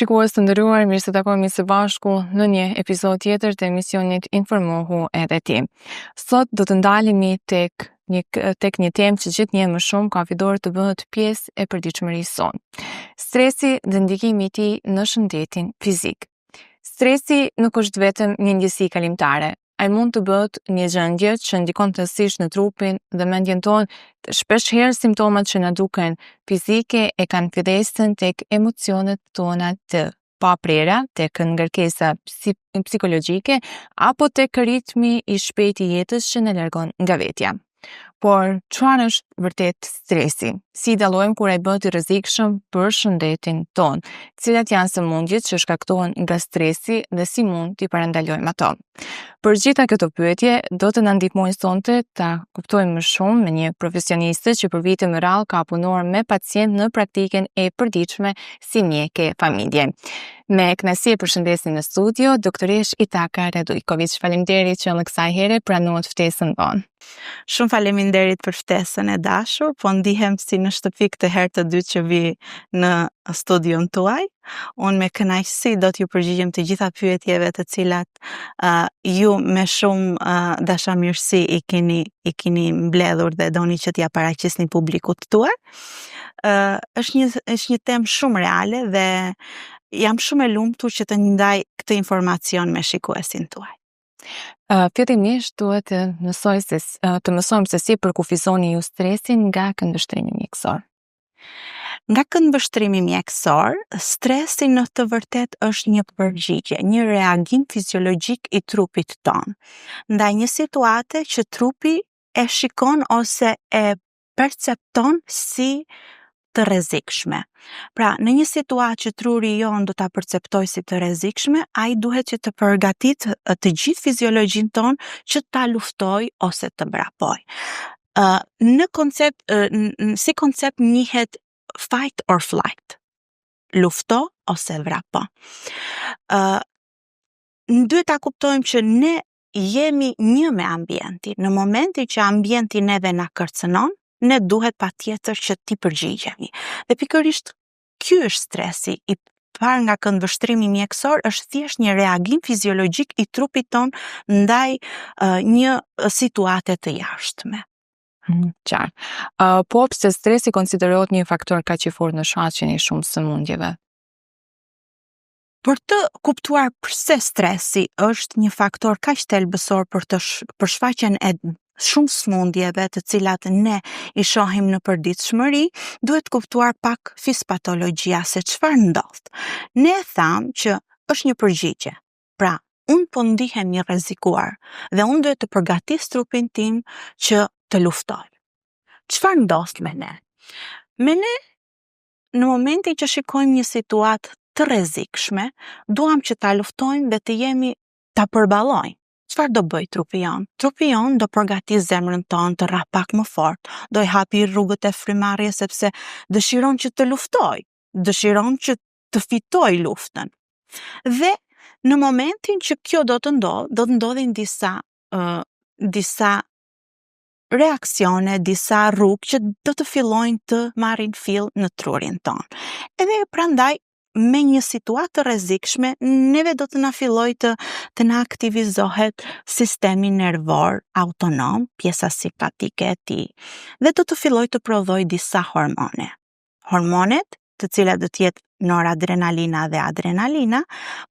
Shikues të nderuar, mirë se takohemi së bashku në një episod tjetër të emisionit Informohu edhe ti. Sot do të ndalemi tek një tek një temë që gjithnjë më shumë ka filluar të bëhet pjesë e përditshmërisë sonë. Stresi dhe ndikimi i tij në shëndetin fizik. Stresi nuk është vetëm një ndjesi kalimtare, Ai mund të bëhet një gjendje që ndikon thellësisht në trupin dhe mendjen tonë, dhe shpesh herë simptomat që na duken fizike e kanë fillesën tek emocionet tona të paprera, tek ngarkesa psikologjike apo tek ritmi i shpejtë i jetës që na largon nga vetja. Por, çfarë është vërtet stresi? Si e dallojmë kur ai bëhet i rrezikshëm për shëndetin tonë? Cilat janë sëmundjet që shkaktohen nga stresi dhe si mund t'i parandalojmë ato? Për gjitha këto pyetje, do të na ndihmojnë sonte ta kuptojmë më shumë me një profesioniste që për vite me radhë ka punuar me pacientë në praktikën e përditshme si mjeke familje. Me kënaqësi e përshëndesim në studio doktoreshë Itaka Radujkoviq. Faleminderit që edhe kësaj here pranuat ftesën tonë. Shumë faleminderit për ftesën e dashur, po ndihem si në shtëpi këtë herë të dytë që vi në studion tuaj. Unë me kënaqësi do t'ju përgjigjem të gjitha pyetjeve të cilat uh, ju me shumë uh, dashamirësi i keni i keni mbledhur dhe doni që t'ia paraqisni publikut tuaj. Uh, është një është një temë shumë reale dhe jam shumë e lumtur që të ndaj këtë informacion me shikuesin tuaj. Uh, fillimisht duhet të mësoj se të mësojmë se si përkufizoni ju stresin nga këndvështrimi mjekësor. Nga këndvështrimi mjekësor, stresi në të vërtetë është një përgjigje, një reagim fiziologjik i trupit tonë ndaj një situate që trupi e shikon ose e percepton si të rrezikshme. Pra, në një situatë që truri jonë do ta perceptojë si të rrezikshme, ai duhet që të përgatit të gjithë fiziologjinë tonë që ta luftojë ose të vrapojë. Uh, në koncept, uh, si koncept njihet fight or flight. Lufto ose vrapo. Uh, duhet ta kuptojmë që ne jemi një me ambientin. Në momentin që ambienti neve na kërcënon, ne duhet patjetër që t'i përgjigjemi. Dhe pikërisht ky është stresi i parë nga këndvështrimi mjekësor është thjesht një reagim fiziologjik i trupit tonë ndaj uh, një situate të jashtme. Mm, qartë. Uh, po pse stresi konsiderohet një faktor kaq i fortë në shfaqjen e shumë sëmundjeve? Për të kuptuar përse stresi është një faktor kaq thelbësor për të sh për shfaqjen e shumë sëmundjeve të cilat ne i shohim në përditshmëri, duhet kuptuar pak fiziopatologjia se çfarë ndodh. Ne thamë që është një përgjigje. Pra, unë po ndihem i rrezikuar dhe unë duhet të përgatis trupin tim që të luftoj. Çfarë ndodh me ne? Me ne në momentin që shikojmë një situatë të rrezikshme, duam që ta luftojmë dhe të jemi ta përballojmë. Çfarë do bëj trupi jonë? Trupi jonë do përgatis zemrën tonë të rrah pak më fort, do i hapi rrugët e frymarrjes sepse dëshiron që të luftoj, dëshiron që të fitoj luftën. Dhe në momentin që kjo do të ndodhë, do të ndodhin disa uh, disa reaksione, disa rrugë që do të fillojnë të marrin fill në trurin tonë. Edhe prandaj me një situatë të rrezikshme, neve do të na fillojë të të na aktivizohet sistemi nervor autonom, pjesa simpatike e tij, dhe do të fillojë të prodhojë disa hormone. Hormonet, të cilat do të jetë noradrenalina dhe adrenalina,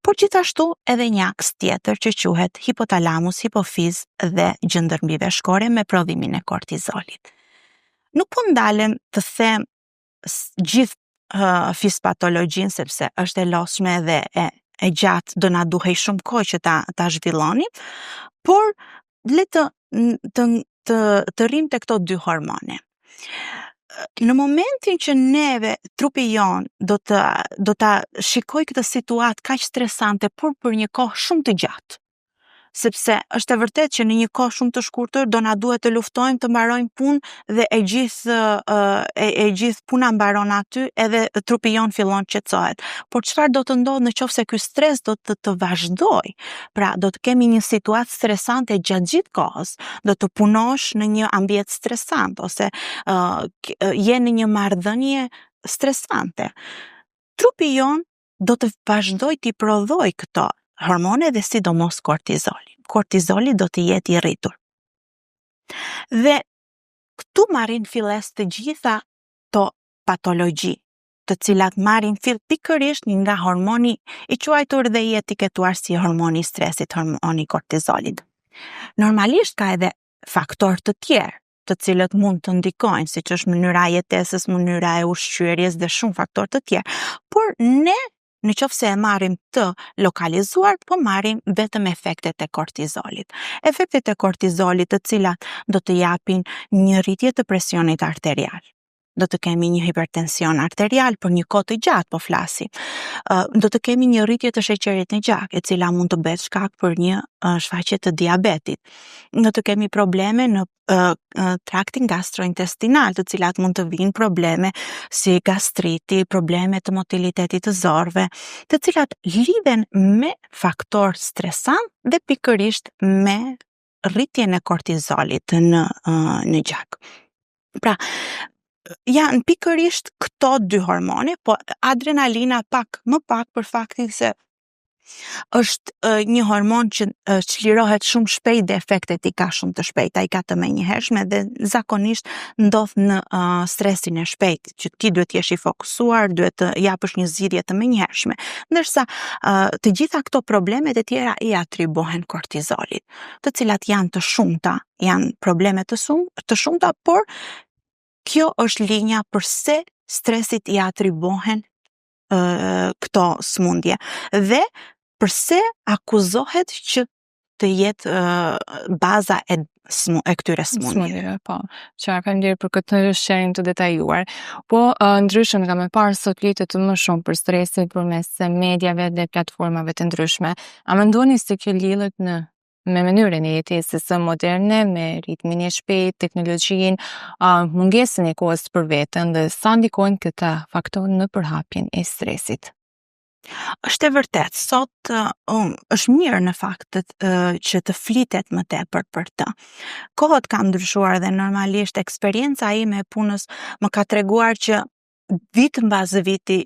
por gjithashtu edhe një aks tjetër që quhet hipotalamus, hipofiz dhe gjëndër mbiveshkore me prodhimin e kortizolit. Nuk po ndalem të them gjithë uh, fiziopatologjinë sepse është e lodhshme dhe e, e gjatë do na duhej shumë kohë që ta ta zhvillonim, por le të të të, të rrim te këto dy hormone. Në momentin që neve trupi jonë do të do ta shikoj këtë situatë kaq stresante por për një kohë shumë të gjatë, sepse është e vërtetë që në një kohë shumë të shkurtër do na duhet të luftojmë, të mbarojmë punë dhe e gjithë e, e gjithë puna mbaron aty edhe trupi jonë fillon qetësohet. Por çfarë do të ndodhë në qoftë se ky stres do të të vazhdojë? Pra, do të kemi një situatë stresante gjatë gjithë kohës, do të punosh në një ambient stresant ose uh, je në një marrëdhënie stresante. Trupi jonë do të vazhdojë t'i prodhojë këto hormone dhe sidomos kortizolin. Kortizoli do të jetë i rritur. Dhe këtu marrin filles të gjitha këto patologji, të cilat marrin fill pikërisht nga hormoni i quajtur dhe i etiketuar si hormoni i stresit, hormoni i kortizolit. Normalisht ka edhe faktorë të tjerë, të cilët mund të ndikojnë, siç është mënyra e jetesës, mënyra e ushqyerjes dhe shumë faktorë të tjerë. Por ne në qoftë se e marrim të lokalizuar, po marrim vetëm efektet e kortizolit. Efektet e kortizolit të cilat do të japin një rritje të presionit arterial, do të kemi një hipertension arterial për një kohë të gjatë po flasim. Do të kemi një rritje të sheqerit në gjak, e cila mund të bëhet shkak për një shfaqje të diabetit. Do të kemi probleme në traktin gastrointestinal, të cilat mund të vinë probleme si gastriti, probleme të motilitetit të zorrëve, të cilat lidhen me faktor stresant dhe pikërisht me rritjen e kortizolit në në gjak. Pra, janë pikërisht këto dy hormone, po adrenalina pak më pak për faktin se është një hormon që çlirohet shumë shpejt dhe efektet i ka shumë të shpejta, i ka të menjëhershme dhe zakonisht ndodh në uh, stresin e shpejtë, që ti duhet të jesh i fokusuar, duhet të japësh një zgjidhje të menjëhershme. Ndërsa uh, të gjitha këto problemet e tjera i atribuohen kortizolit, të cilat janë të shumta, janë probleme të, sum, të shumta, por kjo është linja përse stresit i atribuohen këto sëmundje dhe përse akuzohet që të jetë baza e smu, e këtyre sëmundjeve. Po. Qartë, faleminderit për këtë sqarim të detajuar. Po, ndryshe nga më parë sot flitet më shumë për stresin përmes mediave dhe platformave të ndryshme. A mendoni se kjo lidhet në me mënyrën e jetesës moderne, me ritmin e shpejtë, teknologjinë, uh, mungesën e kohës për veten dhe sa ndikojnë këta faktorë në përhapjen e stresit. Është e vërtetë, sot um, është mirë në fakt të, uh, që të flitet më tepër për të. Kohët kanë ndryshuar dhe normalisht eksperienca ime e punës më ka treguar që vit mbas viti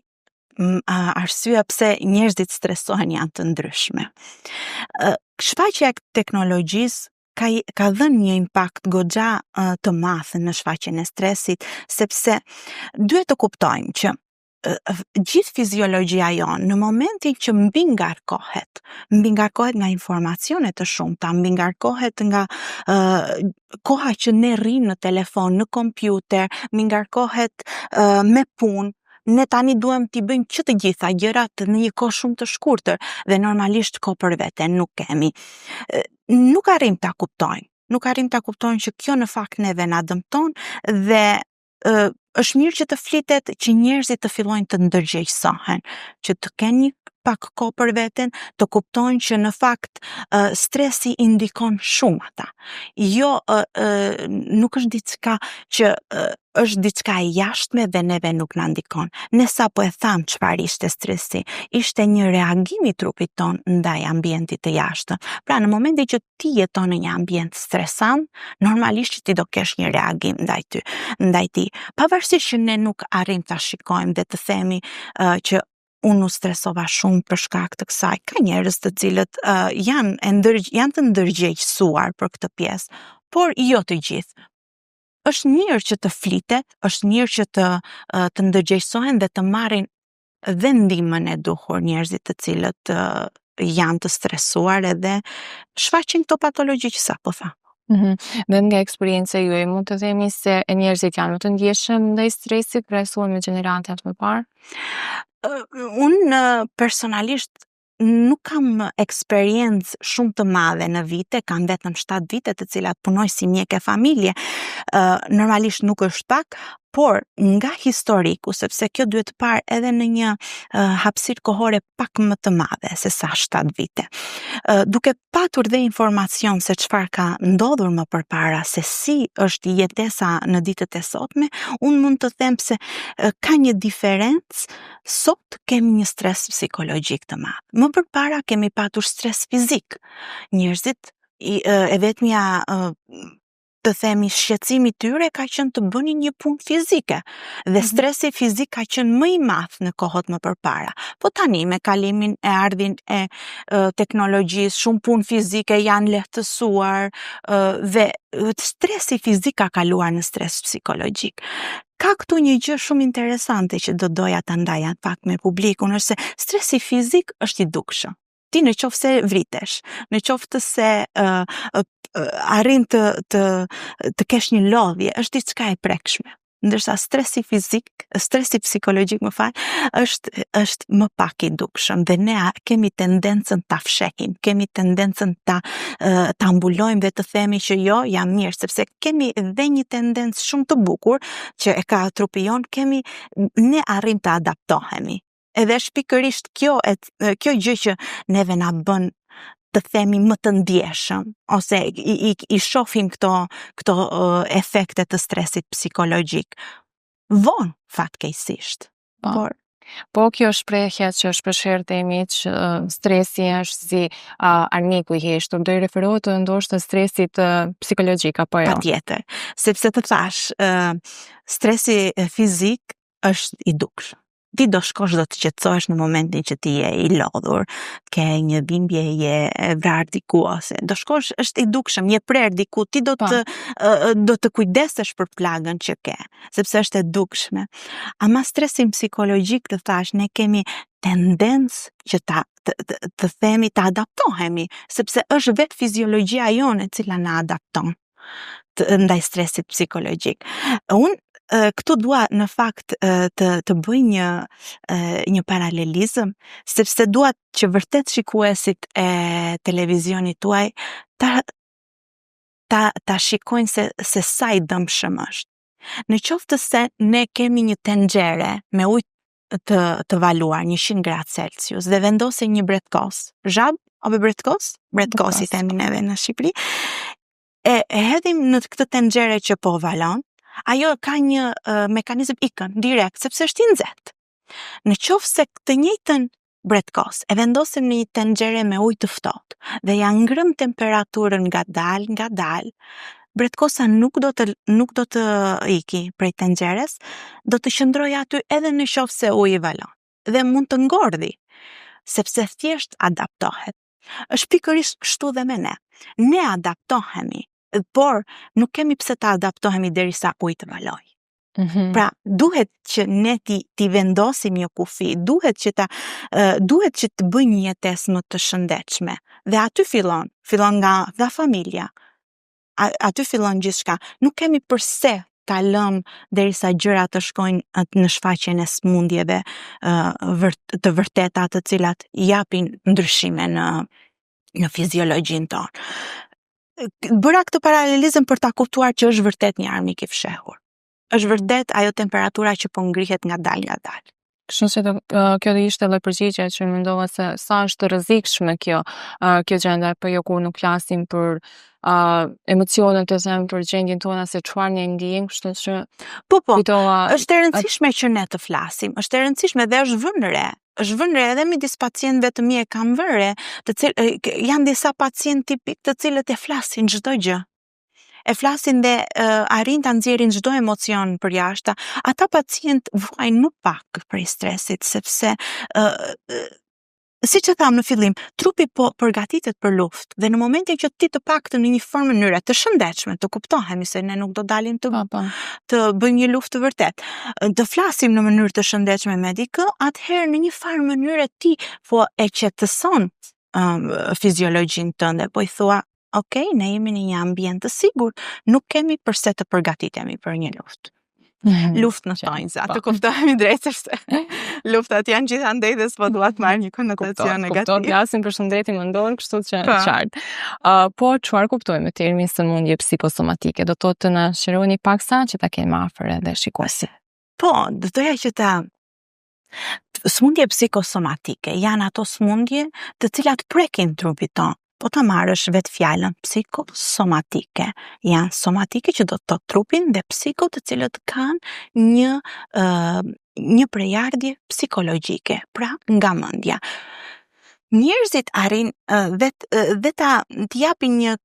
arsyeja pse njerëzit stresohen janë të ndryshme. Shfaqja e teknologjisë ka ka dhënë një impakt goxha të madh në shfaqjen e stresit, sepse duhet të kuptojmë që gjithë fiziologjia jonë në momentin që mbingarkohet, mbingarkohet nga informacione të shumta, mbingarkohet nga uh, koha që ne rrimë në telefon, në kompjuter, mbingarkohet uh, me punë, ne tani duam t'i bëjmë që të gjitha gjërat në një kohë shumë të shkurtër dhe normalisht kohë për vete nuk kemi. Nuk arrijmë ta kuptojmë. Nuk arrijmë ta kuptojmë që kjo në fakt neve na dëmton dhe është mirë që të flitet që njerëzit të fillojnë të ndërgjegjësohen, që të kenë një pak kohë për veten, të kuptojnë që në fakt stresi i ndikon shumë ata. Jo nuk është diçka që është diçka e jashtme dhe neve nuk na ndikon. Ne sapo e thamë çfarë ishte stresi. Ishte një reagim i trupit tonë ndaj ambientit të jashtëm. Pra në momentin që ti jeton në një ambient stresant, normalisht që ti do kesh një reagim ndaj ty, ndaj tij. Pavarësisht që ne nuk arrijmë ta shikojmë dhe të themi uh, që unë u stresova shumë për shkak të kësaj. Ka njerëz të cilët uh, janë e ndër, janë të ndërgjegjësuar për këtë pjesë, por jo të gjithë. Është mirë që të flitet, është mirë që të uh, të ndërgjegjësohen dhe të marrin dhe ndihmën e duhur njerëzit të cilët uh, janë të stresuar edhe shfaqin këto patologji që sapo thamë. Mm -hmm. Dhe nga eksperienca juaj, mund të themi se e njerëzit janë më të ndjeshëm ndaj stresit krahasuar me gjeneratat më parë? Uh, unë personalisht nuk kam eksperiencë shumë të madhe në vite, kam vetëm 7 vite të cilat punoj si mjeke familje. Uh, normalisht nuk është pak, por nga historiku, sepse kjo duhet parë edhe në një uh, hapësirë kohore pak më të madhe se sa 7 vite. Uh, duke patur dhe informacion se çfarë ka ndodhur më përpara, se si është jetesa në ditët e sotme, unë mund të them se uh, ka një diferencë sot kemi një stres psikologjik të madh. Më përpara kemi patur stres fizik. Njerëzit i, e vetmja. Të themi shqetësimi i tyre ka qenë të bënin një punë fizike dhe mhm. stresi fizik ka qenë më i madh në kohët më përpara. Po tani me kalimin e ardhjen e, e teknologjisë, shumë punë fizike janë lehtësuar e, dhe stresi fizik ka kaluar në stres psikologjik. Ka këtu një gjë shumë interesante që do doja ta ndaja pak me publikun, është se stresi fizik është i dukshëm. Ti në qoftë se vritesh, në qoftë se uh, uh, arrin të, të, të kesh një lodhje, është diçka e prekshme. Ndërsa stresi fizik, stresi psikologjik, më fal, është është më pak i dukshëm dhe ne kemi tendencën ta fshehim, kemi tendencën ta ta mbulojmë dhe të themi që jo, jam mirë, sepse kemi dhe një tendencë shumë të bukur që e ka trupi jonë, kemi ne arrim të adaptohemi. Edhe është pikërisht kjo e kjo gjë që neve na bën të themi më të ndjeshëm ose i, i, i shohim këto këto uh, efekte të stresit psikologjik. Vonë fatkeqësisht. Po. Por Po kjo shprehja që shpeshherë themi që stresi është si uh, armiku i heshtur, do i referohet ndoshta stresit uh, psikologjik apo jo? Patjetër, sepse të thash, uh, stresi fizik është i dukshëm. Ti do shkosh do të qetësohesh në momentin që ti je i lodhur, ke një dhimbje, je e vrarë diku ose do shkosh është i dukshëm, je prerë diku, ti do të do të kujdesesh për plagën që ke, sepse është e dukshme. Ama stresin psikologjik të thash, ne kemi tendencë që ta të, të, të themi të adaptohemi, sepse është vetë fiziologjia jonë e cila na adapton të, ndaj stresit psikologjik. Unë këtu dua në fakt të të bëj një një paralelizëm, sepse dua që vërtet shikuesit e televizionit tuaj ta ta ta shikojnë se se sa i dëmshëm është. Në qoftë se ne kemi një tenxhere me ujë të të valuar 100 gradë Celsius dhe vendosim një bretkos, zhab apo bretkos? Bretkos i themi neve në Shqipëri. E, e hedhim në këtë tenxhere që po valon, ajo ka një uh, mekanizëm ikën direkt sepse është i nxehtë. Në qoftë se të njëjtën bretkos e vendosim në një tenxhere me ujë të ftohtë dhe ja ngremë temperaturën ngadalë, ngadalë, bretkosa nuk do të nuk do të iki prej tenxheres, do të qëndrojë aty edhe në qoftë se uji valon dhe mund të ngordhi, sepse thjesht adaptohet. Është pikërisht kështu dhe me ne. Ne adaptohemi, por nuk kemi pse të adaptohemi derisa uji të valojë. Mm -hmm. Pra, duhet që ne t'i t'i vendosim një kufi, duhet që ta uh, duhet që të bëjmë një jetesë më të shëndetshme. Dhe aty fillon, fillon nga nga familja. A, aty fillon gjithçka. Nuk kemi përse ta lëmë derisa gjërat të shkojnë në shfaqjen e sëmundjeve uh, vërt, të vërteta të cilat japin ndryshime në në fiziologjinë tonë. Bëra këtë paralelizëm për ta kuptuar që është vërtet një armik i fshehur. Është vërtet ajo temperatura që po ngrihet ngadalë ngadalë. Kështu që do, kjo do ishte lloj përgjigje që mendova se sa është e rrezikshme kjo kjo gjendje, po jo kur nuk flasim për uh, emocionet të them për gjendjen tonë se çfarë ne ndjejmë, kështu që Po po. Kujtova, është e rëndësishme që ne të flasim, është e rëndësishme dhe është vënë re. Është vënë re edhe midis pacientëve të mi e kam vënë re, të cilë janë disa pacientë tipik të cilët e flasin çdo gjë. E flasin dhe uh, arrin ta nxjerrin çdo emocion përjashta. Ata pacientë vuajnë më pak prej stresit sepse uh, siç e thamë në fillim, trupi po përgatitet për luftë dhe në momentin që ti të paktën në një formë mënyre të shëndetshme, të kuptohemi se ne nuk do dalim të po, po. të bëjmë një luftë të vërtetë, të flasim në mënyrë të shëndetshme me dikë, atëherë në një farë mënyre ti po e qetëson um, fiziologjinë tënde, po i thua, ok, ne jemi në një ambient të sigurt, nuk kemi përse të përgatitemi për një luftë. Mhm. Luftë në thonjza, të po. kuptohemi drejt sepse luftat janë gjithandej dhe s'po dua të marr një konotacion negativ. Kuptoj, flasim për shëndetin mendor, kështu që po. qartë. Uh, po çfarë kuptojmë me termin sëmundje psikosomatike? Do të thotë të na sqaroni pak sa që ta kemi afër edhe shikuesit. Po, do doja që ta Sëmundje psikosomatike janë ato sëmundje të cilat prekin trupin tonë. Po ta marrësh vetë fjalën psikosomatike, janë somatike që do të thotë trupin dhe psiko të cilët kanë një uh, një prejardhje psikologjike, pra nga mendja. Njerëzit arrin uh, vet uh, dhe ta të japin një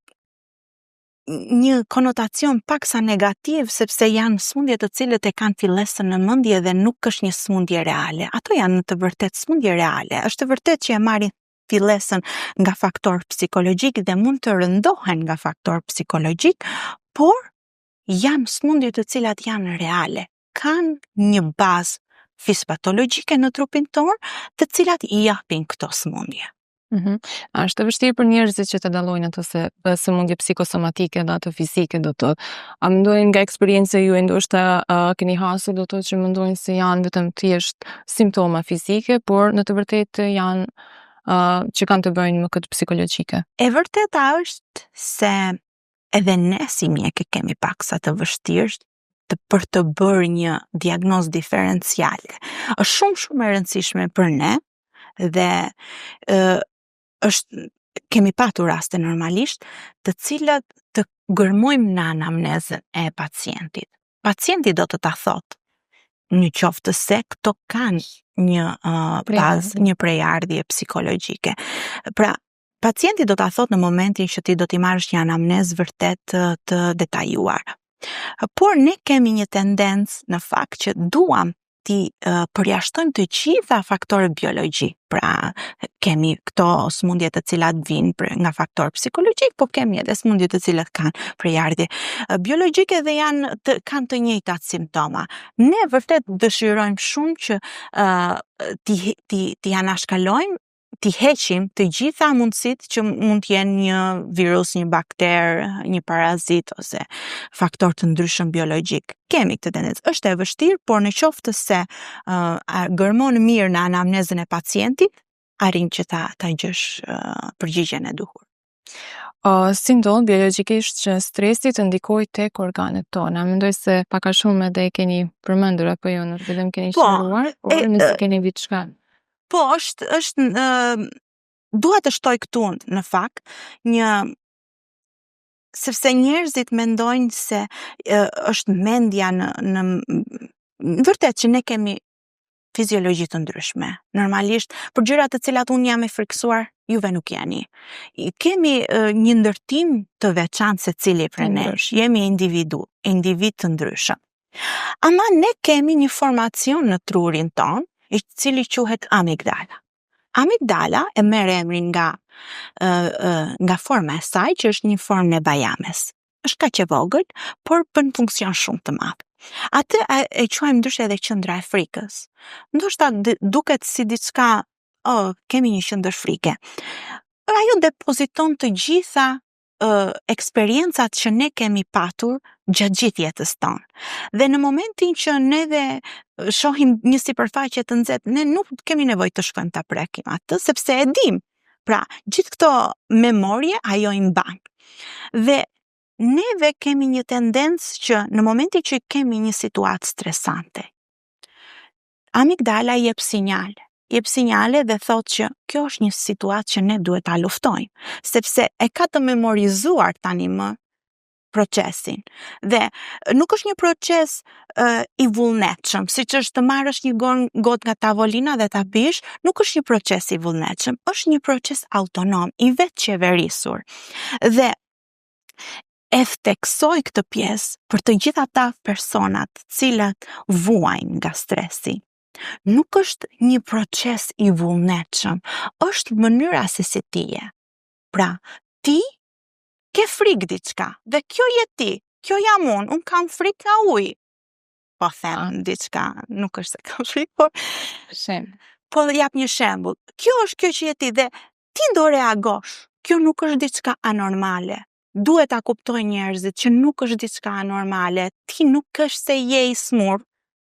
një konotacion paksa negativ sepse janë sëmundje të cilët e kanë fillesën në mendje dhe nuk është një sëmundje reale. Ato janë në të vërtetë sëmundje reale. Është e vërtetë që e marrin fillesën nga faktor psikologjik dhe mund të rëndohen nga faktor psikologjik, por janë sëmundje të cilat janë reale, kanë një bazë fispatologjike në trupin tonë, të cilat i japin këto sëmundje. Mm -hmm. A është e vështirë për njerëzit që të dallojnë ato se sëmundje psikosomatike dhe ato fizike do të thotë. A mendojnë nga eksperienca juaj ndoshta uh, keni hasur do të thotë që mendojnë se janë vetëm thjesht simptoma fizike, por në të vërtetë janë uh, që kanë të bëjnë me këtë psikologjike. E vërteta është se edhe ne si mjekë kemi paksa të vështirë të për të bërë një diagnozë diferenciale. Është shumë shumë e rëndësishme për ne dhe ë është kemi patur raste normalisht të cilat të gërmojmë në anamnezën e pacientit. Pacienti do të ta thotë në qoftë se këto kanë një uh, bazë, një prejardhje psikologjike. Pra, pacienti do ta thotë në momentin që ti do t'i marrësh një anamnezë vërtet të, të detajuar. Por ne kemi një tendencë në fakt që duam t'i uh, përjashtojmë të gjitha faktorët biologjik. Pra, kemi këto sëmundje të cilat vijnë për, nga faktorë psikologjik, po kemi edhe sëmundje të cilat kanë prejardhje biologjike dhe janë të, kanë të njëjtat simptoma. Ne vërtet dëshirojmë shumë që uh, t'i t'i t'i anashkalojmë t'i heqim të gjitha mundësitë që mund të jenë një virus, një bakter, një parazit ose faktor të ndryshëm biologjik. Kemi këtë tendencë. Është e vështirë, por në qoftë se uh, gërmon mirë në anamnezën e pacientit, arrin që ta ta gjesh uh, përgjigjen e duhur. Uh, si ndodh biologjikisht që stresi të ndikojë tek organet tona? Mendoj se pak a shumë edhe e keni përmendur apo jo, në fillim keni po, sqaruar, por nëse keni diçka. Po, është është uh, dua të shtoj këtu në fakt një sepse njerëzit mendojnë se uh, është mendja në në vërtet që ne kemi fiziologji të ndryshme. Normalisht, për gjëra të cilat unë jam e frikësuar, juve nuk jeni. Kemi uh, një ndërtim të veçantë secili prej nesh. Jemi individu, individ të ndryshëm. Ama ne kemi një formacion në trurin tonë, i cili quhet amigdala. Amigdala e merr emrin nga nga forma e saj, që është një formë e bajames. Është kaq e vogël, por bën funksion shumë të madh. Atë e, e quajmë ndryshe edhe qendra e frikës. Ndoshta duket si diçka, oh, kemi një qendër frike. Ajo depoziton të gjitha uh, eksperiencat që ne kemi patur gjatë gjithë jetës tonë. Dhe në momentin që neve shohim një sipërfaqe të nxehtë, ne nuk kemi nevojë të shkojmë ta prekim atë, sepse e dim. Pra, gjithë këto memorie ajo i mban. Dhe neve kemi një tendencë që në momentin që kemi një situatë stresante, Amigdala jep sinjale. Jep sinjale dhe thotë që kjo është një situatë që ne duhet ta luftojmë, sepse e ka të memorizuar tani më procesin. Dhe nuk është një proces uh, i vullnetshëm, siç është të marrësh një gotë nga tavolina dhe ta pish, nuk është një proces i vullnetshëm, është një proces autonom, i vetëqeverisur. Dhe e theksoj këtë pjesë për të gjithë ata personat të cilat vuajnë nga stresi. Nuk është një proces i vullnetshëm, është mënyra se si ti je. Pra, ti ke frikë diçka dhe kjo je ti, kjo jam unë, unë kam frikë nga uji. Po them diçka, nuk është se kam frikë, por Shem. Po jap një shembull. Kjo është kjo që je ti dhe ti do reagosh. Kjo nuk është diçka anormale. Duhet ta kuptojnë njerëzit që nuk është diçka anormale. Ti nuk është se je i smur.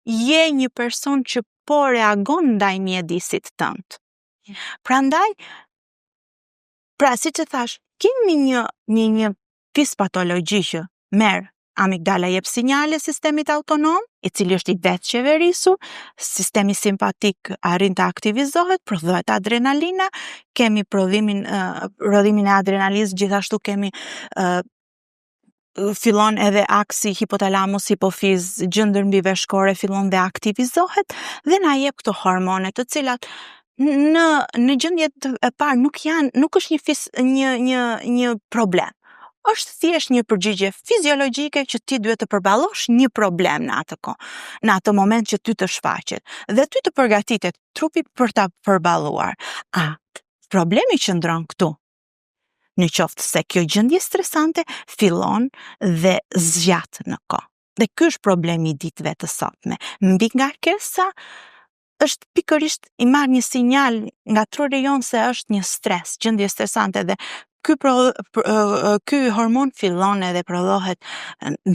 Je një person që po reagon ndaj mjedisit tënd. Prandaj, pra siç e thash, kemi një një një fispatologji që merr amigdala jep sinjale sistemit autonom, i cili është i vetëqeverisur, sistemi simpatik arrin të aktivizohet, prodhohet adrenalina, kemi prodhimin uh, prodhimin e adrenalinës, gjithashtu kemi uh, fillon edhe aksi hipotalamus hipofiz gjëndër mbiveshkore fillon dhe aktivizohet dhe na jep këto hormone të cilat në në gjendje të e parë nuk janë nuk është një fis një një një problem. Është thjesht një përgjigje fiziologjike që ti duhet të përballosh një problem në atë kohë, në atë moment që ty të shfaqet dhe ty të përgatitet trupi për ta përballuar. A problemi qëndron këtu. Në qoftë se kjo gjendje stresante fillon dhe zgjat në kohë. Dhe ky është problemi i ditëve të sotme. Mbingarkesa është pikërisht i marr një sinjal nga truri jon se është një stres, gjendje stresante dhe ky pro, ky hormon fillon edhe prodhohet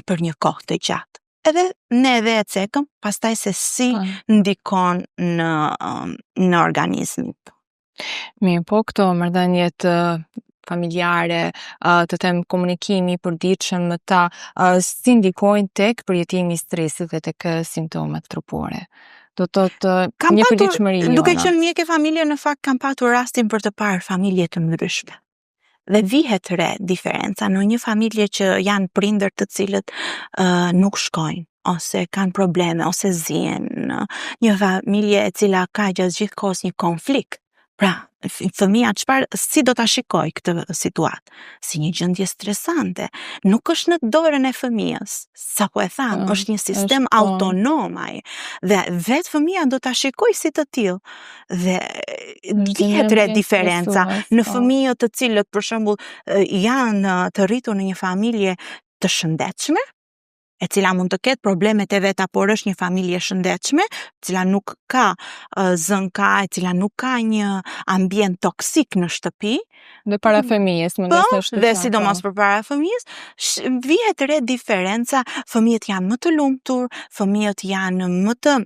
për një kohë të gjatë. Edhe ne edhe e cekëm, pastaj se si po ndikon në në organizmin. Mirë, po këto marrëdhëniet familjare, të them komunikimi i përditshëm me ta, si ndikojnë tek përjetimi i stresit dhe tek simptomat trupore? Do të thotë Kam një përditshmëri Duke qenë mjeke familje, në fakt kam patur rastin për të parë familje të ndryshme. Dhe vihet re diferenca në një familje që janë prindër të cilët nuk shkojnë ose kanë probleme ose zihen, në një familje e cila ka gjatë gjithë kohës një konflikt. Pra, fëmija çfarë si do ta shikoj këtë situatë? Si një gjendje stresante. Nuk është në dorën e fëmijës. Sa po e tham, është një sistem është, po. autonom ai. Dhe vetë fëmija do ta shikoj si të tillë. Dhe vihet re diferenca në fëmijët të cilët për shembull janë të rritur në një familje të shëndetshme, e cila mund të ketë problemet e veta, por është një familje e shëndetshme, e cila nuk ka zënka, e cila nuk ka një ambient toksik në shtëpi. Dhe para fëmijës, mendoj po, se është. Dhe sidomos po. përpara fëmijës, vihet re diferenca, fëmijët janë më të lumtur, fëmijët janë më të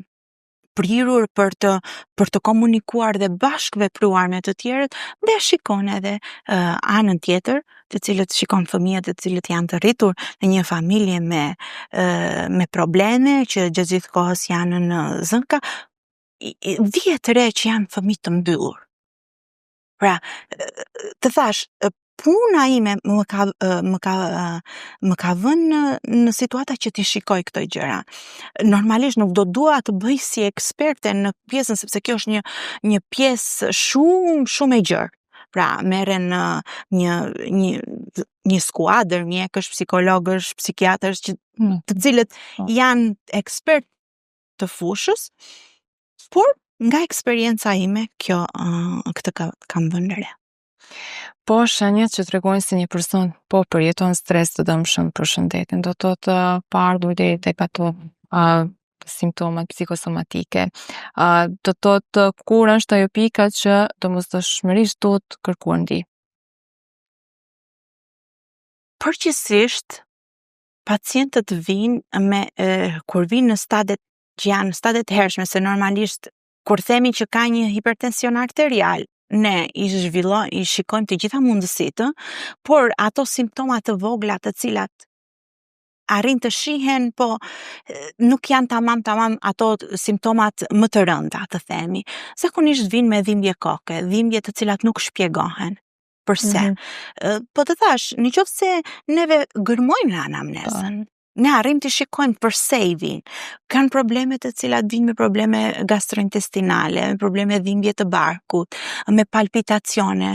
prirur për të komunikuar dhe bashkëvepruar me të tjerët dhe shikon edhe anën tjetër, të cilët shikon fëmijët të cilët janë të rritur në një familje me probleme që gjatë gjithë kohës janë në zënka, vihet re që janë fëmijë të mbyllur. Pra, të thash, puna ime më ka vënë në situata që ti shikoj këto gjëra. Normalisht nuk do dua të bëj si eksperte në pjesën sepse kjo është një pjesë shumë shumë e gjerë. Pra, merren një skuadër mjekësh, psikologësh, psikiatërsh që të cilët janë ekspert të fushës, por nga eksperienca ime kjo këtë kam vënë re. Po shenjat që tregojnë se një person po përjeton stres të dëmshëm për shëndetin, do të thotë pa ardhur deri tek ato simptomat psikosomatike. Do të thotë kur është ajo pika që domosdoshmërisht duhet kërkuar ndihmë? Përgjithsisht pacientët vinë me kur vinë në stadet që janë në stadet të hershme, se normalisht kur themi që ka një hipertension arterial, ne i zhvillojmë, i shikojmë të gjitha mundësitë, por ato simptoma të vogla të cilat arrin të shihen, po nuk janë tamam tamam ato simptomat më të rënda, të themi. Zakonisht vinë me dhimbje koke, dhimbje të cilat nuk shpjegohen. Përse? Po të thash, në qoftë se neve gërmojmë në anamnezën, ne arrim të shikojmë përse i vinë. Kanë probleme të cilat vinë me probleme gastrointestinale, me probleme dhimbje të barkut, me palpitacione,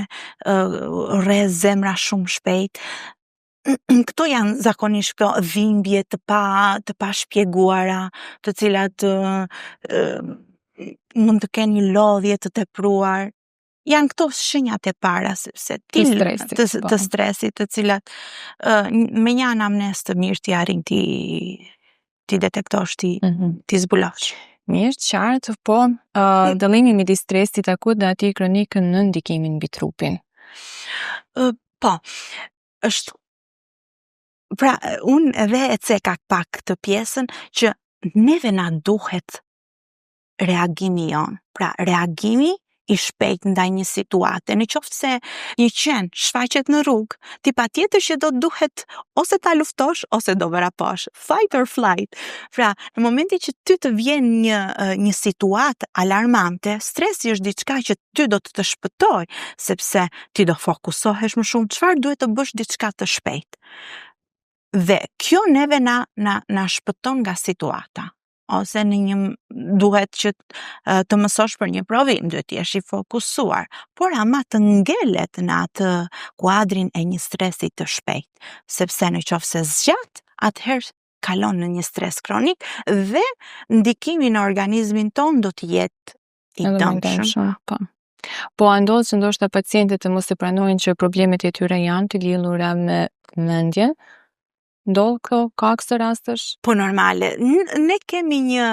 rreh zemra shumë shpejt. Këto janë zakonisht këto dhimbje të pa shpjeguara, të cilat mund të kenë një lodhje të tepruar. Janë këto shenjat e para sepse ti Të stresit, të stresit, të cilat me një anamnezë të mirë ti arrin ti detektosh, ti zbulosh. Mirë, qartë, po dallimi midis stresit akut dhe atij kronik në ndikimin mbi trupin. Po, është pra unë edhe e ceka pak këtë pjesën që neve na duhet reagimi jon. Pra, reagimi i shpejt ndaj një situate. Në qoftë se një qen shfaqet në rrugë, ti patjetër që do duhet ose ta luftosh ose do vraposh. Fight or flight. Pra, në momentin që ty të vjen një situatë alarmante, stresi është diçka që ty do të të shpëtoj, sepse ti do fokusohesh më shumë çfarë duhet të bësh diçka të shpejt. Dhe kjo neve na shpëton nga situata. Ose në një duhet që të mësosh për një provim, duhet të jesh i fokusuar, por ama të ngelet në atë kuadrin e një stresi të shpejt, sepse në qoftë se zgjat, atëherë kalon në një stres kronik dhe ndikimi në organizmin ton do të jetë i dëmshëm. Po. Po a ndodh që ndoshta pacientët të mos e pranojnë që problemet e tyre janë të lidhura me mendjen? Ndodh këto, ka këso rastesh? Po normale, ne kemi një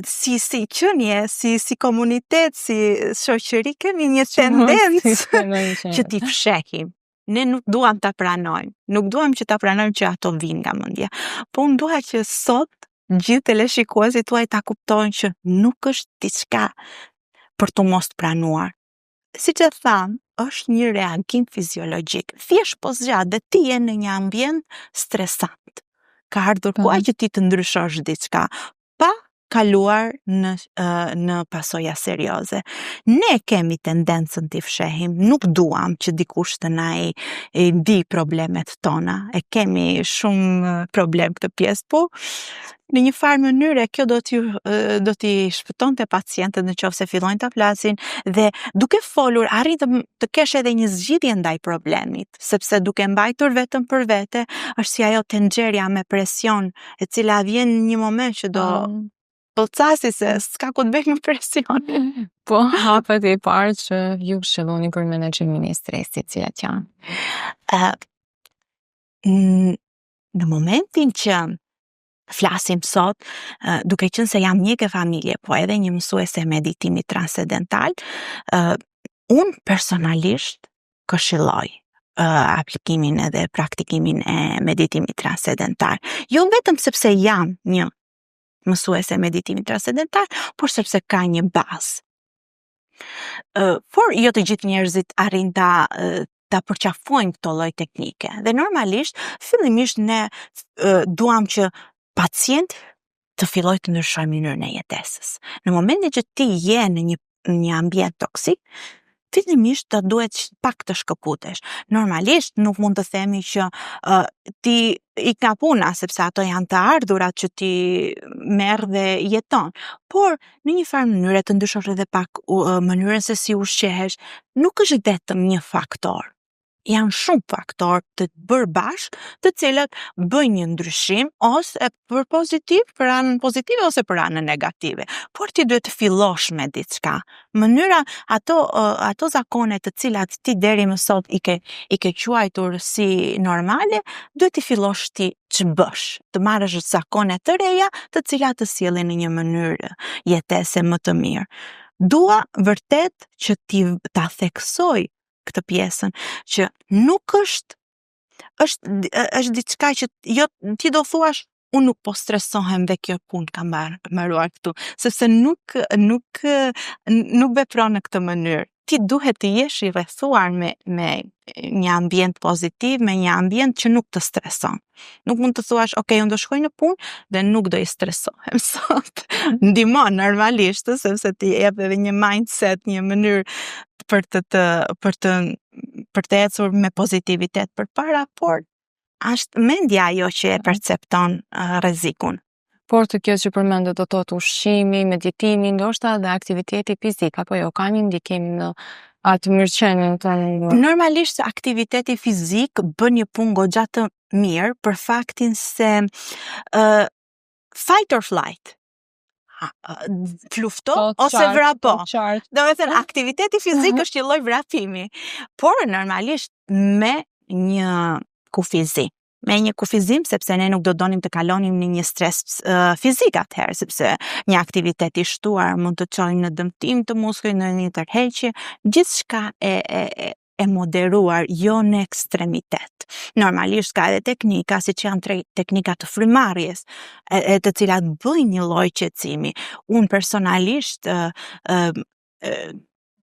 si si qenie, si si komunitet, si shoqëri kemi një tendencë që t'i fshehim. Ne nuk duam ta pranojmë. Nuk duam që ta pranojmë që ato vinë nga mendja. Po unë dua që sot gjithë teleshikuesit tuaj ta kuptojnë që nuk është diçka për të mos të pranuar. Siç e tham, është një reagim fiziologjik. Thjesht po zgjat dhe ti je në një ambient stresant. Ka ardhur koha që ti të ndryshosh diçka pa kaluar në në pasoja serioze. Ne kemi tendencën t'i fshehim, nuk duam që dikush të na i, i di problemet tona. E kemi shumë problem këtë pjesë, po në një farë mënyre kjo do t'ju do t'i shpëtonte pacientët në qoftë se fillojnë ta flasin dhe duke folur arrin të, të kesh edhe një zgjidhje ndaj problemit, sepse duke mbajtur vetëm për vete është si ajo tenxherja me presion e cila vjen në një moment që do pëlcasi se s'ka ku të bëj më presion. Po, hapat e parë që ju këshilloni për menaxhimin e stresit, cilat janë? Në momentin që flasim sot, duke qenë se jam mjeke familje, po edhe një mësuese e meditimit transcendental, unë personalisht këshilloj aplikimin edhe praktikimin e meditimit transcendental. Jo vetëm sepse jam një mësuese e meditimit transcendental, por sepse ka një bazë. Por jo të gjithë njerëzit arrin ta ta përqafojnë këto lloj teknike. Dhe normalisht, fillimisht ne duam që pacient të fillojë të ndryshojë mënyrën e jetesës. Në momentin që ti je në një në një ambient toksik, fillimisht do duhet pak të shkëputesh. Normalisht nuk mund të themi që ti ik nga puna, sepse ato janë të ardhurat që ti merr dhe jeton. Por në një farë mënyre të ndryshosh edhe pak mënyrën se si ushqehesh, nuk është vetëm një faktor. Janë shumë faktor të bërë bashkë, të cilët bëjnë një ndryshim ose për pozitiv, për anën pozitive ose për anën negative. Por ti duhet të fillosh me diçka. Mënyra ato ato zakone të cilat ti deri më sot i ke i ke quajtur si normale, duhet të fillosh ti ç'bësh, të marrësh zakone të reja, të cilat të sjellin në një mënyrë jetese më të mirë. Dua vërtet që ti ta theksoj këtë pjesën që nuk është është është diçka që jo ti do thuash unë nuk po stresohem dhe kjo punë ka mbaruar këtu, sepse nuk nuk nuk vepron në këtë mënyrë. Ti duhet të jesh i rrethuar me me një ambient pozitiv, me një ambient që nuk të streson. Nuk mund të thuash, ok, unë do shkoj në punë dhe nuk do i stresohem sot. Ndihmon normalisht, sepse ti jep edhe një mindset, një mënyrë për të të për të për të ecur me pozitivitet përpara, por është mendja ajo që e percepton rrezikun. Por të kjo që përmendët do të thotë ushqimi, meditimi, ndoshta edhe aktiviteti fizik, apo jo, ka një ndikim në atë mirëqenien tonë. Normalisht aktiviteti fizik bën një punë goxha të mirë për faktin se fight or flight. Ha, lufto Po, ose qartë, vrapo. Po, qartë. Do me thënë, aktiviteti fizik është një lloj vrapimi, por normalisht me një kufizim. Me një kufizim sepse ne nuk do donim të kalonim në një stres fizik atëherë, sepse një aktivitet i shtuar mund të çojë në dëmtim të muskujt, në një tërheqje, gjithçka e, e, e e moderuar, jo në ekstremitet. Normalisht ka edhe teknika, siç janë teknika të frymarrjes, e, e të cilat bëjnë një lloj qetësimi. Unë personalisht ë ë ë,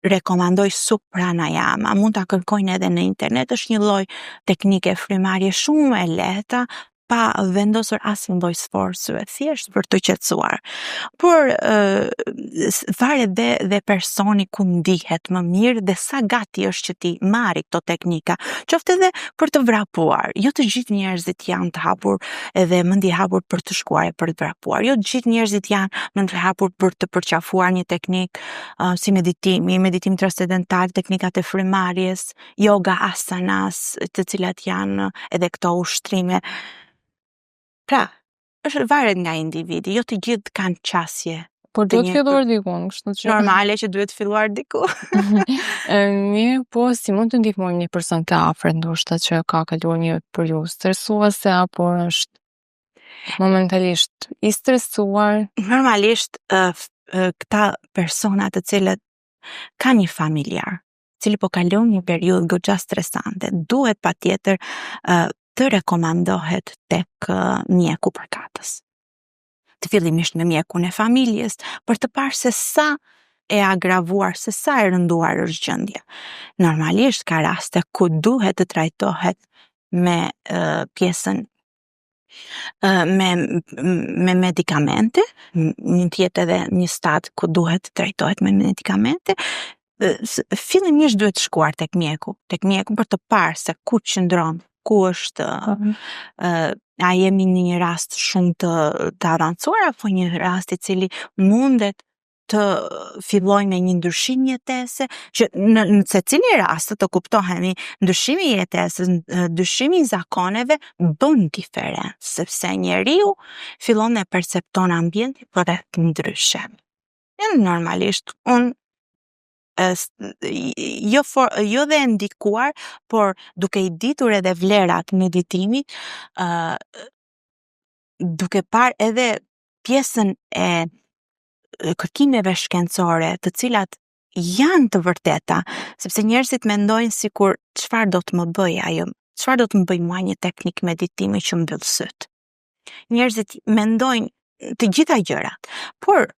rekomandoj Suph Pranayama, mund ta kërkojnë edhe në internet, është një lloj teknike frymarrje shumë e lehta, pa vendosur asnjë lloj sforce, thjesht për të qetësuar. Por varet dhe dhe personi ku ndihet më mirë dhe sa gati është që ti marri këto teknika, qoftë edhe për të vrapuar. Jo të gjithë njerëzit janë të hapur edhe mendje hapur për të shkuar e për të vrapuar. Jo të gjithë njerëzit janë mendje hapur për të përqafuar një teknik si meditimi, meditim transcendental, teknikat e frymarrjes, yoga asanas, të cilat janë edhe këto ushtrime. Pra, është varet nga individi, jo të gjithë kanë qasje. Por duhet filluar diku, kështu që normale që duhet filluar diku. Mirë, po si mund të ndihmojmë një person të afërt ndoshta që ka kaluar një periudhë stresuese apo është momentalisht i stresuar? Normalisht këta persona të cilët kanë një familjar, cili po kalon një periudhë goxha stresante, duhet patjetër të rekomandohet tek mjeku përkatës. Të fillimisht me mjekun e familjes, për të parë se sa e agravuar, se sa e rënduar është gjendja. Normalisht ka raste ku duhet të trajtohet me pjesën me me medikamente, mund të jetë edhe një stad ku duhet të trajtohet me medikamente. Fillimisht duhet shkuar tek mjeku, tek mjeku për të parë se ku qëndron, ku është a jemi në një rast shumë të të avancuar apo një rast i cili mundet të fillojë me një ndryshim jetese, që në, në secilin rast të kuptohemi, ndryshimi i jetesës, ndryshimi i zakoneve bën diferencë, sepse njeriu fillon e percepton ambientin përreth ndryshe. E normalisht unë jo for, jo dhe e ndikuar, por duke i ditur edhe vlerat meditimit, duke parë edhe pjesën e kërkimeve shkencore, të cilat janë të vërteta, sepse njerëzit mendojnë sikur çfarë do të më bëj ajo, çfarë do të më bëj mua një teknik meditimi që mbyll syt. Njerëzit mendojnë të gjitha gjërat, por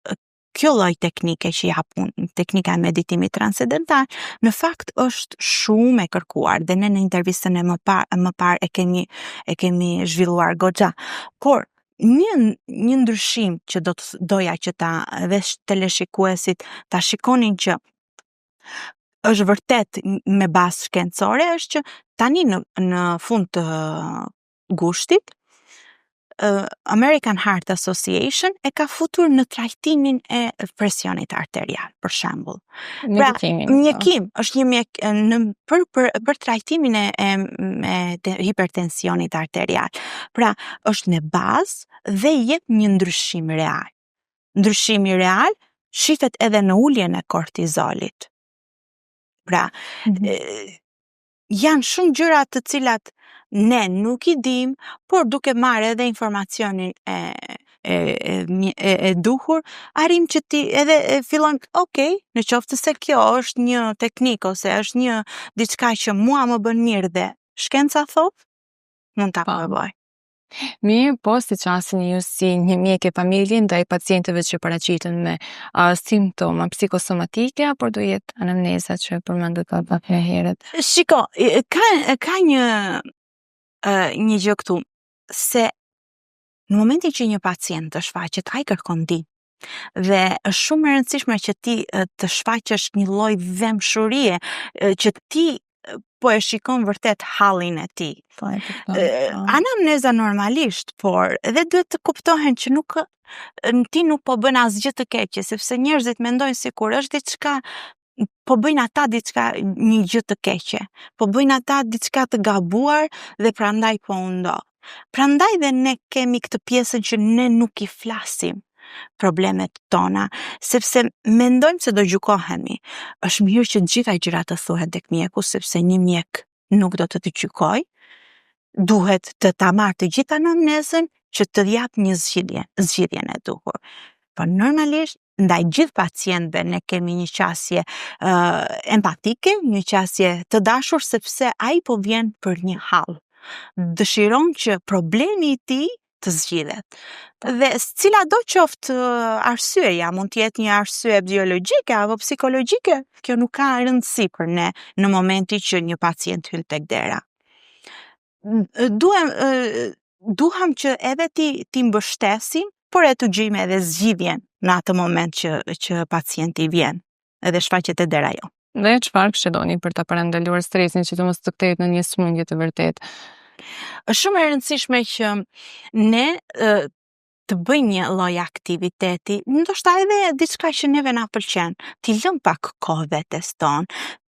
kjo lloj teknike që jap unë, teknika e meditimit transcendental, në fakt është shumë e kërkuar dhe ne në intervistën e më parë më parë e kemi e kemi zhvilluar goxha. Por një një ndryshim që do të doja që ta edhe teleshikuesit ta shikonin që është vërtet me bazë shkencore është që tani në në fund të gushtit American Heart Association e ka futur në trajtimin e presionit arterial, për shembull. Pra, po. mjekim, është një mjek në për për për trajtimin e e, e të hipertensionit arterial. Pra, është me bazë dhe jep një ndryshim real. Ndryshimi real shifet edhe në uljen e kortizolit. Pra, mm -hmm. e, janë shumë gjëra të cilat ne nuk i dim, por duke marrë edhe informacionin e e e, e, e duhur, arrim që ti edhe e fillon, ok, në qoftë se kjo është një teknik ose është një diçka që mua më bën mirë dhe shkenca thot, mund ta provoj. Mirë, po si qaseni ju si një mjeke familje ndaj pacientëve që paraqiten me uh, simptoma psikosomatike apo do jetë anamneza që përmendët pak më herët? Shiko, ka ka një një gjë këtu se në momentin që një pacient të shfaqet, ai kërkon ndihmë. Dhe është shumë e rëndësishme që ti të shfaqësh një lloj dhembshurie, që ti po e shikon vërtet hallin e tij. Po e kuptoj. Po. Anamneza normalisht, por edhe duhet të kuptohen që nuk ti nuk po bën asgjë të keqe, sepse njerëzit mendojnë sikur është diçka po bëjnë ata diçka një gjë të keqe, po bëjnë ata diçka të gabuar dhe prandaj po u ndodh. Prandaj dhe ne kemi këtë pjesën që ne nuk i flasim problemet tona, sepse mendojmë se do gjykohemi. Është mirë që të gjitha gjërat të thuhen tek mjeku, sepse një mjek nuk do të të gjykoj, duhet të ta marrë të gjithë anamnezën që të jap një zgjidhje, zgjidhjen e duhur. Po normalisht ndaj gjithë pacientëve ne kemi një qasje uh, empatike, një qasje të dashur sepse ai po vjen për një hall. Dëshiron që problemi i tij të zgjidhet. Dhe cila do qoftë arsyeja, mund të jetë një arsye biologjike apo psikologjike, kjo nuk ka rëndësi për ne në momentin që një pacient hyn tek dera. Duhem Duham që edhe ti ti mbështesim, por edhe të gjejmë edhe zgjidhjen në atë moment që që pacienti vjen edhe shfaqet te dera jonë. Dhe çfarë këshilloni për ta parandaluar stresin që të mos të kthehet në një sëmundje të vërtetë? Është shumë e rëndësishme që ne të bëjmë një lloj aktiviteti, ndoshta edhe diçka që neve na pëlqen, t'i lëm pak kohë vetes tonë,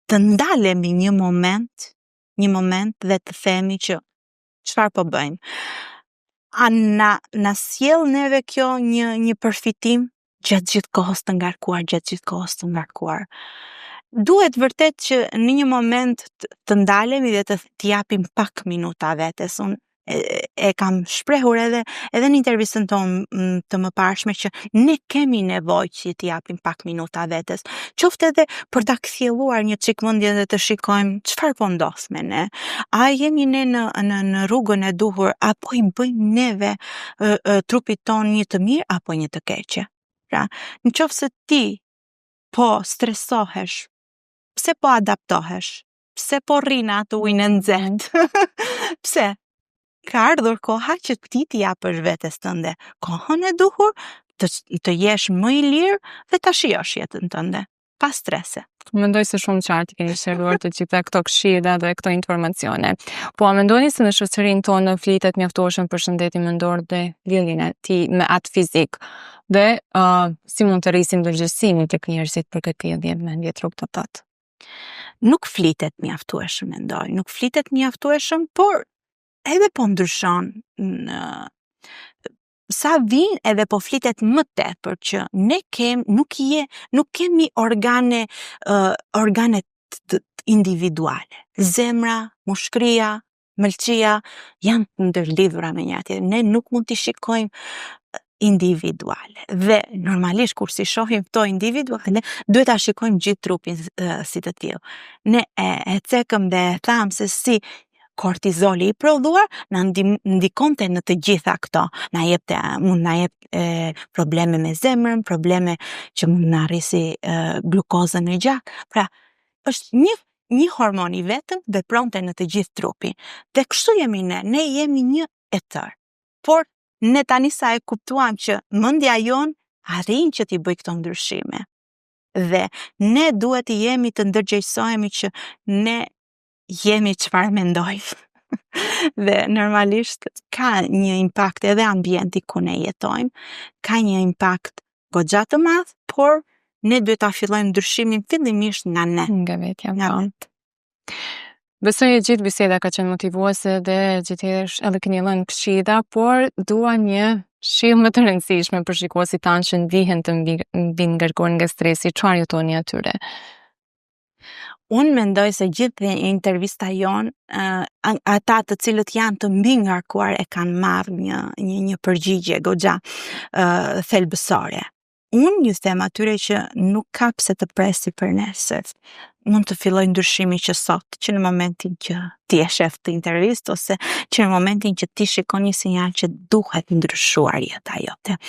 të ndalemi një moment, një moment dhe të themi që çfarë po bëjmë. A na na sjell neve kjo një një përfitim gjatë gjithë kohës të ngarkuar, gjatë gjithë kohës të ngarkuar. Duhet vërtet që në një moment të ndalemi dhe të t'i japim pak minuta vetes. Unë e, e kam shprehur edhe edhe në intervistën tonë të mëparshme që ne kemi nevojë që t'i japim pak minuta vetes, qoftë edhe për ta kthjelluar një çik mendjen dhe të shikojmë çfarë po ndodh me ne. A jemi ne në në në rrugën e duhur apo i bëjmë neve e, e, trupit tonë një të mirë apo një të keqe? Pra, në qoftë se ti po stresohesh, pse po adaptohesh? Pse po rri në atë ujin e nxehtë? Pse? Ka ardhur koha që ti t'i japësh vetes tënde kohën e duhur, të, të jesh më i lirë dhe ta shijosh jetën tënde pa strese. Mendoj se shumë qartë i keni sqaruar të gjitha këto këshilla dhe këto informacione. Po a mendoni se në shoqërinë tonë flitet mjaftueshëm për shëndetin mendor dhe lidhjen e tij me atë fizik? Dhe uh, si mund të rrisim ndërgjegjësimin tek njerëzit për këtë lidhje mendje trup do të thotë? Nuk flitet mjaftueshëm, mendoj. Nuk flitet mjaftueshëm, por edhe po ndryshon në sa vin edhe po flitet më tepër që ne kem nuk je nuk kemi organe uh, organe të, të individuale. Zemra, mushkria, mëlçia janë të ndërlidhura me njëra tjetrën. Ne nuk mund t'i shikojmë individuale. Dhe normalisht kur s'i shohim këto individuale, duhet ta shikojmë gjithë trupin si të tillë. Ne e, e cekëm dhe e thamë se si kortizoli i prodhuar na ndikonte në të gjitha këto. Na jepte mund na jep e, probleme me zemrën, probleme që mund na rrisi e, glukozën në gjak. Pra, është një një hormon i vetëm vepronte në të gjithë trupin. Dhe kështu jemi ne, ne jemi një e tërë. Por ne tani sa e kuptuam që mendja jonë arrin që t'i bëjë këto ndryshime. Dhe ne duhet të jemi të ndërgjegjësohemi që ne jemi çfarë mendojmë. dhe normalisht ka një impakt edhe ambienti ku ne jetojmë, ka një impakt goxha të madh, por ne duhet ta fillojmë ndryshimin fillimisht nga ne. Nga vetja, nga po. Vetë. Besoj e gjithë biseda ka qenë motivuese dhe gjithëherë edhe keni dhënë këshilla, por dua një këshillë më të rëndësishme për shikuesit tanë që ndihen të mbingarkuar nga stresi, çfarë ju thoni atyre? Unë mendoj se gjithë intervista jonë, uh, ata të cilët janë të mbingarkuar e kanë marrë një, një, një përgjigje goxha uh, thelbësore. Unë ju them atyre që nuk ka pse të presi për nesër. Mund të fillojë ndryshimi që sot, që në momentin që ti e shef këtë intervistë ose që në momentin që ti shikon një sinjal që duhet ndryshuar jeta jote.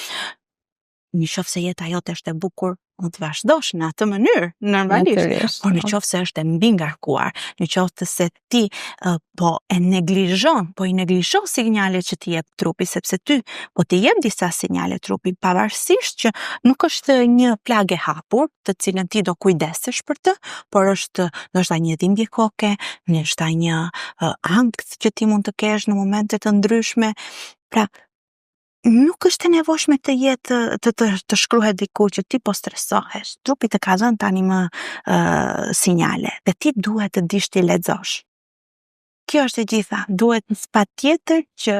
Në qoftë se jeta jote është e bukur, mund të vazhdosh në atë mënyrë, normalisht. Por në po. qoftë se është e mbingarkuar, në qoftë se ti uh, po e neglizhon, po i neglizhon sinjalet që t'i jep trupi, sepse ty po t'i jep disa sinjale trupi, pavarësisht që nuk është një plagë e hapur, të cilën ti do kujdesesh për të, por është ndoshta një dhimbje koke, ndoshta një uh, ankth që ti mund të kesh në momente të ndryshme. Pra, nuk është e nevojshme të jetë të të, të shkruhet diku që ti po stresohesh. Trupi të ka dhënë tani më uh, sinjale dhe ti duhet të dish t'i lexosh. Kjo është e gjitha. Duhet patjetër që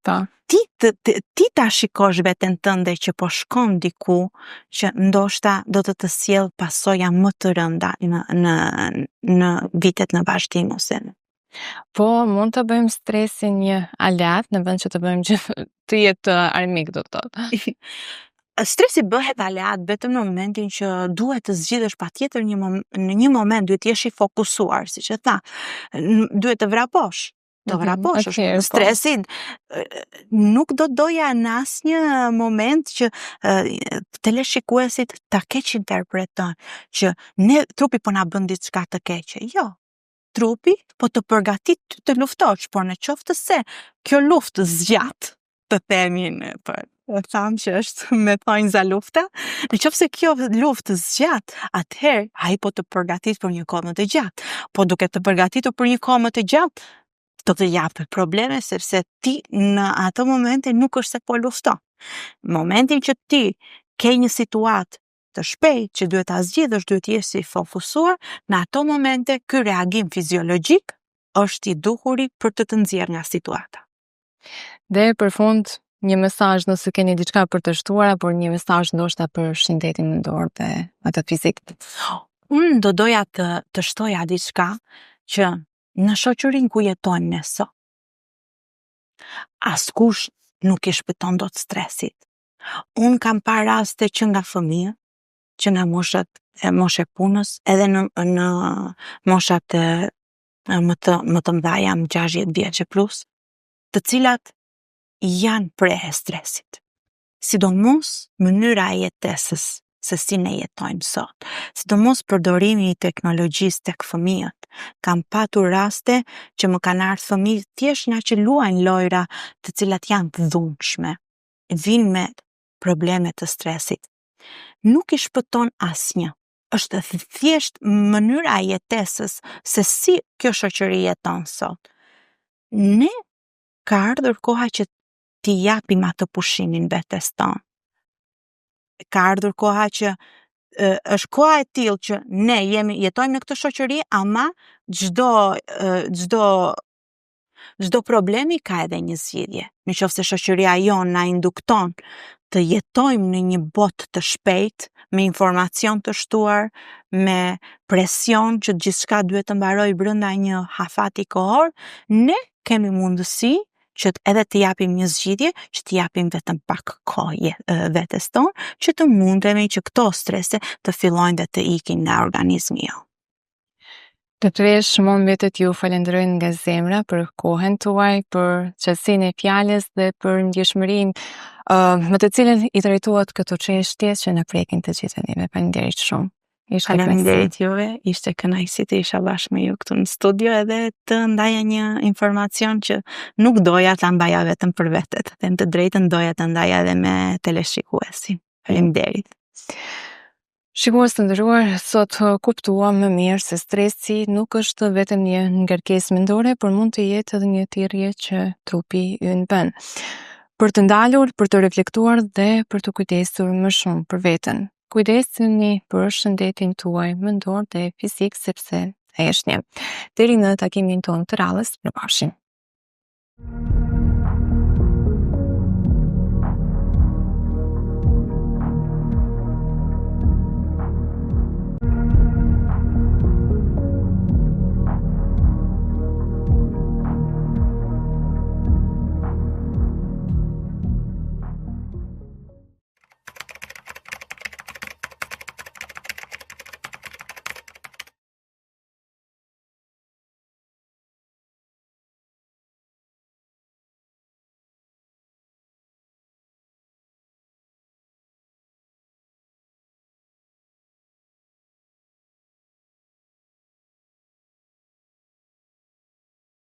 po. ti të, të, ti ta shikosh veten tënde që po shkon diku që ndoshta do të të sjellë pasoja më të rënda në në në vitet në vazhdim ose në Po, mund të bëjmë stresin një aleat në vend që të bëjmë që të jetë armik, do të thotë. Stresi bëhet aleat vetëm në momentin që duhet të zgjidhësh patjetër një mom në një moment duhet të jesh i fokusuar, siç e tha. Duhet të vraposh, të mhm, vraposh, mm -hmm, stresi nuk do doja në asnjë moment që teleshikuesit ta keqinterpretojnë që ne trupi po na bën diçka të keqe. Jo. Trupi po të përgatit ty të luftosh, por në qoftë se kjo luftë zgjat, të themi në për e thamë që është me thonjza lufta, në qoftë se kjo luftë zgjat, atëherë ai po të përgatit për një kohë më të gjatë. Po duke të përgatitur për një kohë më të gjatë, do të japë probleme sepse ti në ato momente nuk është se po lufton. Momentin që ti ke një situatë të shpejtë që duhet ta zgjidhësh, duhet të jesh i fokusuar, në ato momente ky reagim fiziologjik është i duhuri për të të nxjerrë nga situata. Dhe për fund, një mesazh nëse keni diçka për të shtuar apo një mesazh ndoshta për shëndetin mendor dhe atë fizik. Unë do doja të të shtoja diçka që në shoqërinë ku jetojmë ne sot, askush nuk i shpëton dot stresit. Unë kam parë raste që nga fëmijë, që nga moshat e moshë e punës, edhe në në moshat e më të më të mëdha jam 60 vjeç e plus, të cilat janë pre e stresit. Sidomos mënyra e jetesës se si ne jetojmë sot. Sidomos përdorimi i teknologjisë tek fëmijët. Kam patur raste që më kanë ardhur fëmijë thjesht nga që luajnë lojra të cilat janë të dhunshme. Vijnë me probleme të stresit. Nuk i shpëton asnjë. Është thjesht mënyra e jetesës se si kjo shoqëri jeton sot. Ne ka ardhur koha që t'i japim atë pushimin vetes tonë. Ka ardhur koha që është koha e tillë që ne jemi jetojmë në këtë shoqëri, ama çdo çdo çdo problemi ka edhe një zgjidhje. Në qoftë se shoqëria jonë na indukton të jetojmë në një botë të shpejtë, me informacion të shtuar, me presion që gjithçka duhet të mbarojë brenda një afati kohor, ne kemi mundësi që edhe të japim një zgjidhje, që të japim vetëm pak kohë vetes tonë, që të mundemi që këto strese të fillojnë dhe të ikin nga organizmi jonë. Doktoreshë, mua më mbetet ju falenderoj nga zemra për kohën tuaj, për qartësinë e fjalës dhe për ndjeshmërinë uh, me të cilën i trajtuat këto çështje që na prekin të gjithë neve. Faleminderit shumë. Ishte Faleminderit juve, ishte kënaqësi të isha bashkë me ju këtu në studio edhe të ndaja një informacion që nuk doja ta mbaja vetëm për vete, të them të drejtën doja ta ndaja edhe me teleshikuesin. Faleminderit. Shikues të nderuar, sot kuptuam më mirë se stresi nuk është vetëm një ngarkesë mendore, por mund të jetë edhe një thirrje që trupi ynë bën. Për të ndalur, për të reflektuar dhe për t'u kujdesur më shumë për veten. Kujdesuni për shëndetin tuaj mendor dhe fizik sepse ai është një. Deri në takimin tonë të radhës, mirupafshim.